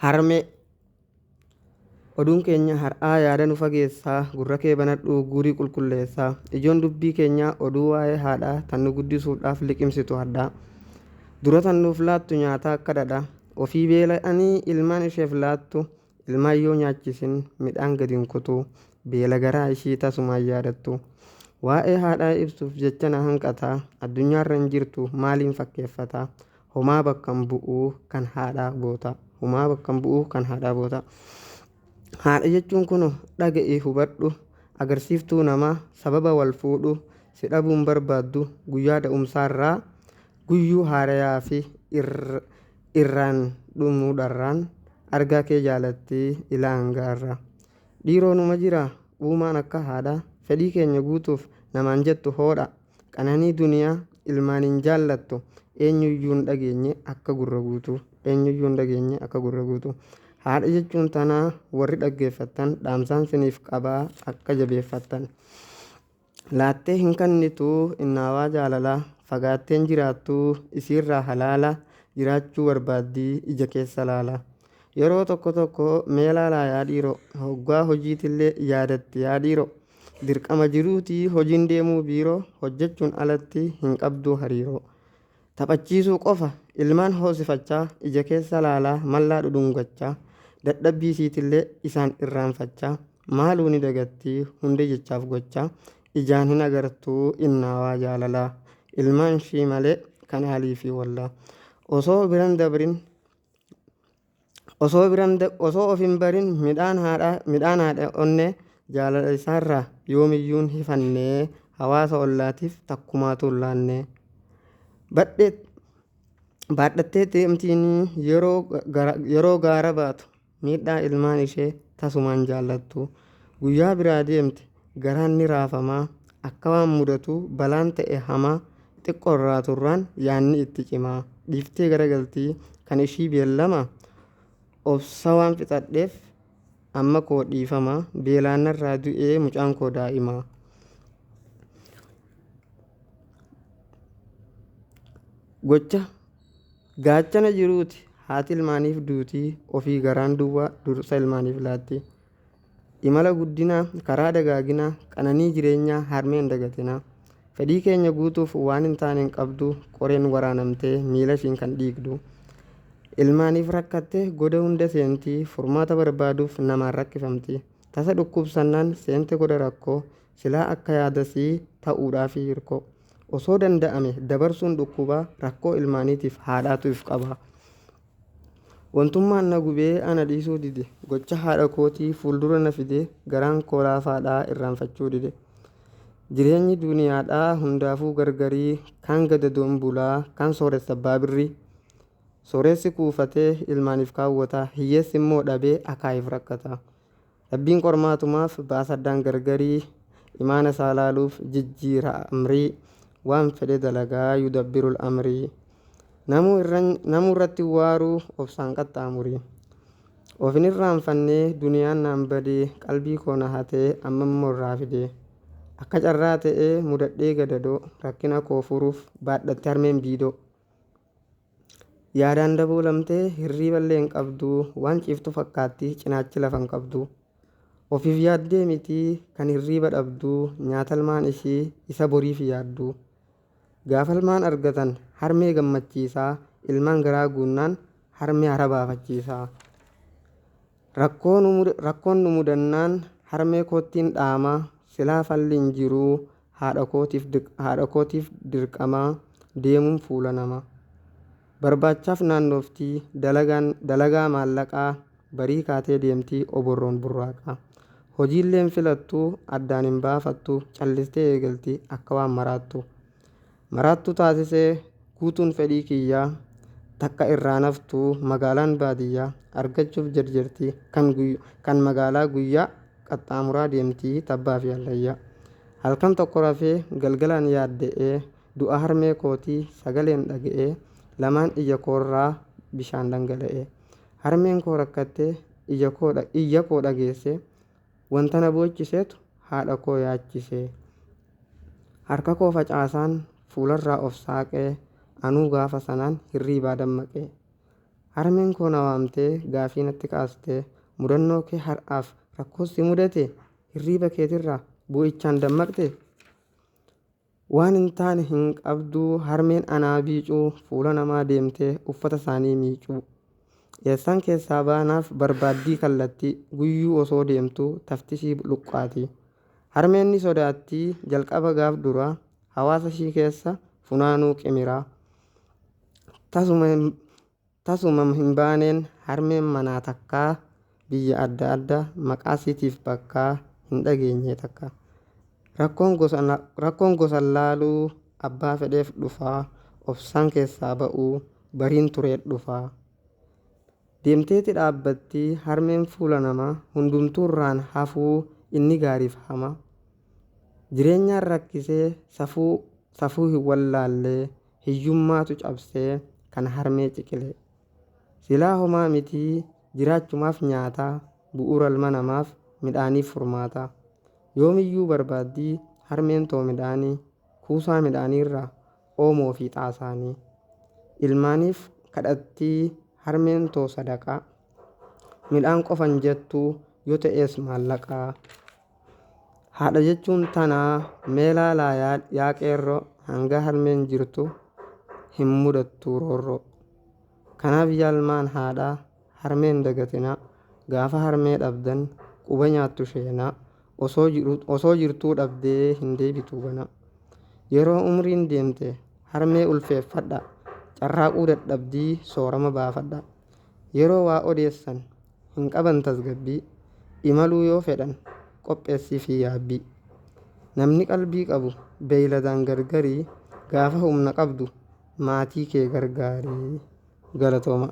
Harmee Oduun keenya har'aa yaada nu fageessaa, gurra kee banadhuu guurii qulqulleessaa. Ijoon dubbii keenyaa oduu waa'ee haadhaa tan nu guddisuudhaaf liqimsitu hadhaa. Dura tan nuuf laattu nyaata akka dhadhaa. Ofii beela'anii ilmaan isheef laattu, ilmaan yoo nyaachisin midhaan gadi hin kutu. Beela garaa ishii tasumaan yaadattu. Waa'ee haadhaa ibsuuf jecha na hanqataa, addunyaarra hin jirtu maaliin fakkeeffataa? Homaa bakka hin bu'uu kan haadhaa goota. Homaa bakka hin bu'uu kan haadhaa goota. Haadha jechuun kun dhaga'i hubadhu, agarsiiftuu namaa, sababa wal fuudhu, si dhabuun barbaaddu, guyyaa da'umsaarraa guyyuu haarayaa fi irraan dhumuudharraan argaa kee jaalatti ilaa hangaarraa. Dhiiroo numa jira uumaan akka haadhaa, fedhii keenya guutuuf namaan jettu hoodha. Qananii duniyaa ilmaaniin jaallattu, eenyuyyuu hin dhageenye akka gurra guutuu. Eenyuyyuu hin dhageenye akka gurra guutuu. Haadha jechuun tanaa warri dhaggeeffattan, dhaamsaan siniif qabaa akka jabeeffattan. Laattee hin kennitu innaawaa jaalalaa, fagaatteen jiraattu isiirraa halaala, jiraachuu barbaaddii ija keessa laala. Yeroo tokko tokko mee laalaa yaa dhiiroo, hoggaa hojiitillee yaadatti yaa dhiiroo. Dirqama jiruutii hojiin deemuu biiroo, hojjechuun alatti hin qabduu hariiroo. Taphachiisuu qofa ilmaan hoosifachaa, ija keessa laalaa mallaa dhudhungachaa, dadhabbii isiitillee isaan irraanfachaa, maaluu ni dagattii hundi jechaaf gochaa, ijaan hin agartuu innaawaa jaalalaa, ilmaan ishii malee kan haalii fi wallaa. Osoo biran dabrin osoo biran osoo of hin barin midhaan haadha midhaan haadha onnee jaalala isaarraa yoomiyyuun hifannee hawaasa ollaatiif takkumaatu hin laanne. Baadhattee deemtiin yeroo gaara baatu miidhaa ilmaan ishee tasumaan jaallattu. Guyyaa biraa deemte garaan ni raafamaa, akka waan mudatu balaan ta'e hamaa, xiqqoorraa turraan yaanni itti cimaa. Dhiiftee garagaltii kan ishii beellama, obsa waan fixadheef amma koo dhiifama, beelaan narraa du'ee mucaan koo daa'ima. Gocha gaachana jiruuti haati ilmaaniif duutii, ofii garaan duwwaa dursa ilmaaniif laatti. Imala guddinaa karaa dagaaginaa qananii jireenyaa harmeen dagatinaa. Fedhii keenya guutuuf waan hin taane hin qabdu, qoreen waraanamtee miila ishiin kan dhiigdu. Ilmaaniif rakkattee goda hunda seentii, furmaata barbaaduuf namaan rakkifamti. Tasa dhukkubsannaan seente goda rakkoo, silaa akka yaadasii ta'uudhaaf hirkoo. Osoo danda'ame dabarsuun dhukkubaa, rakkoo ilmaaniitiif haadhaatu if qaba. Wantummaan na gubee ana dhiisuu dide, gocha haadha kootii fuuldura na fide, garaan koo laafaadhaa irraanfachuu dide. Jireenyi duniyaadhaa hundaafuu gargarii, kaan gadadoon bulaa, kaan sooressa abbaa birrii. Sooressi kuufatee ilmaaniif kaawwata, hiyyeessi immoo dhabee akaayiif rakkata. Rabbiin qormaatumaaf baasa addaan gargarii, imaana isaa laaluuf jijjiira amrii, waan fedhe dalagaa yudabbirul amrii. Namuu irratti waaruu obsaan qaxxaamurii. Of hin irraanfannee duniyaan naan badee, qalbii koo na hatee amma immoo irraa fidee. Akka carraa ta'ee mudadhee gadadoo, rakkina koo furuuf baadhatte harmeen biidoo. Yaadaan daboolamtee hirriiballee hin qabdu, waan ciiftu fakkaatti cinaachi lafa hin qabdu. Ofiif yaaddee miti kan hirriiba dhabdu, nyaata ilmaan ishii isa boriif yaaddu. Gaafa ilmaan argatan harmee gammachiisaa, ilmaan garaa guunnaan harmee hara baafachiisaa. Rakkoon nu mudannaan harmee koottiin dhaamaa, silaa falli hin jiruu haadha kootiif dirqamaa deemuun fuula namaa. Barbaachaaf naannooftii dalagaa maallaqaa, barii kaatee deemtii oborroon burraaqaa. Hojiilleen filattuu addaan hin baafattu, callistee eegalti akka waan maraattu. Maraattuu taasisee guutuun fedhii kiyyaa, takka irraa naftuu magaalaan baadiyyaa, argachuuf jarjartii kan magaalaa guyyaa qaxxaamuraa deemtii tabbaa fi hallayyaa. Halkan tokko rafee galgalaan yaadda'ee, du'a harmee kootii sagaleen dhaga'ee, lamaan ija koorraa bishaan dhangala'ee. Harmeen koo rakkattee iyya koo dhageesse, wanta na boochiseetu haadha koo yaachise. Harka koo facaasaan fuularraa of saaqee, anuu gaafa sanaan hirriibaa dammaqee. Harmeen koo na waamtee gaafii natti kaastee, mudannoo kee har'aaf rakkoo si mudate, hirriiba keetirraa bu'ichaan dammaqxe. Waan hin taane hin qabduu harmeen anaa biicuu, fuula namaa deemtee uffata isaanii miicuu. Eessaan keessaa baanaaf barbaaddii kallattii, guyyuu osoo deemtuu taftishii luqqaati. Harmeen ni sodaattii jalqaba gaaf duraa, hawaasa ishii keessa funaanuu qimiraa. Tasuma hin baaneen harmeen manaa takkaa, biyya adda addaa maqaa siitiif bakkaa hin dhageenye takka. Rakkoon gosa laaluu abbaa fedheef dhufaa, obsaan keessaa ba'uu bariin turee dhufaa. Deemteeti dhaabbattii harmeen fuula namaa, hundumtuurraan hafuu inni gaariif hamaa. Jireenyaan rakkisee safuu hin wallaallee, hiyyummaatu cabsee kan harmee ciqilee. Silaa homaa mitii jiraachumaaf nyaataa, bu'uura ilma namaaf midhaaniif furmaataa. Yoomiyyuu barbaaddii harmeen too midhaanii, kuusaa midhaaniirraa oomoo fi xaasaanii. Ilmaaniif kadhattii harmeen too sadaqaa, midhaan qofan jettuu yoo ta'es maallaqaa. Haadha jechuun tanaa mee laalaa yaa qeerroo, hanga harmeen jirtu hin mudattu roorroo. Kanaaf yaa ilmaan haadhaa harmeen dagatinaa, gaafa harmee dhabdan quba nyaattu sheenaa, osoo jirtuu dhabdee hin deebitu ganaa. Yeroo umriin deemte harmee ulfeeffadhaa, carraaquu dadhabdii soorama baafadhaa. Yeroo waa odeessan hin qaban tasgabbii, imaluu yoo fedhan qopheessii fi yaabbii. Namni qalbii qabu beeyladaan gargarii, gaafa humna qabdu maatii kee gargaarii. Galatooma.